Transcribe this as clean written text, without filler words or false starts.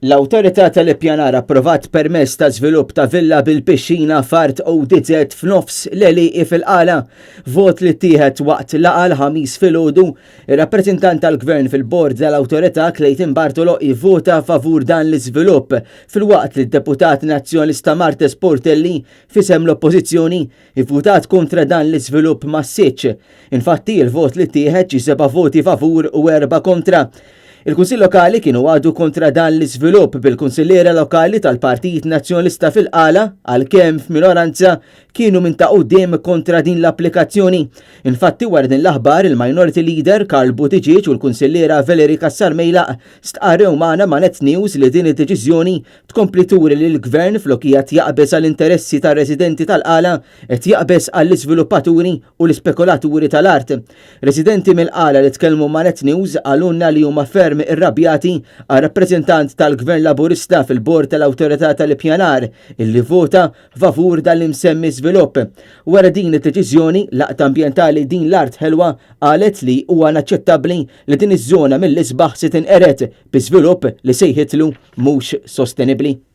L-Awtorità tal-Ippjanar approvat permess ta' żvilupp ta' villa bil-pixxina f'art ODZ f'nofs l-għelieqi fil-Qala. Vot li ttieħed waqt laqgħa l-Ħamis filgħodu, ir-rappreżentant tal-Gvern fil-Bord tal-Awtorità Clayton Bartolo ivvota favur dan l-iżvilupp filwaqt li d-Deputat Nazzjonalista Marthese Portelli f'isem l-Oppożizzjoni ivvutat kontra dan l-iżvilupp massiċċ. Infatti, il-vot li ttieħed ġie seba' voti favur u erbgħa kontra. Il-Kunsill Lokali kienu għadu kontra dan l-iżvilupp bil-kunsilliera lokali tal-Partit Nazzjonalista fil-Qala, għalkemm f'minoranza, kienu minn ta' quddiem kontra din l-applikazzjoni. Infatti wara din l-aħbar il-Minority Leader Karl Buttigieg u l-kunsilliera Valerie Cassar Mejlaq stqarrew magħna ma' Net News li din id-deċiżjoni tkompli turi li l-Gvern flok qiegħed jaqbeż għall-interessi tar-residenti tal-Qala qed jaqbeż għall-iżviluppaturi u l-ispekulaturi tal-art. Residenti mill-Qala li tkellmu ma' Net News qalulna li huma ferm irrabjati għar-rappreżentant tal-Gvern Laburista fil-Bord tal-Awtorità tal-Ippjanar illi vvota favur dan l-imsemmi żvilupp. Wara din id-deċiżjoni, l-Għaqda Ambjentali Din l-Art Ħelwa qalet li huwa inaċċettabbli li din iż-żona mill-isbaħ se tinqered bi żvilupp li sejħitlu mhux sostenibbli.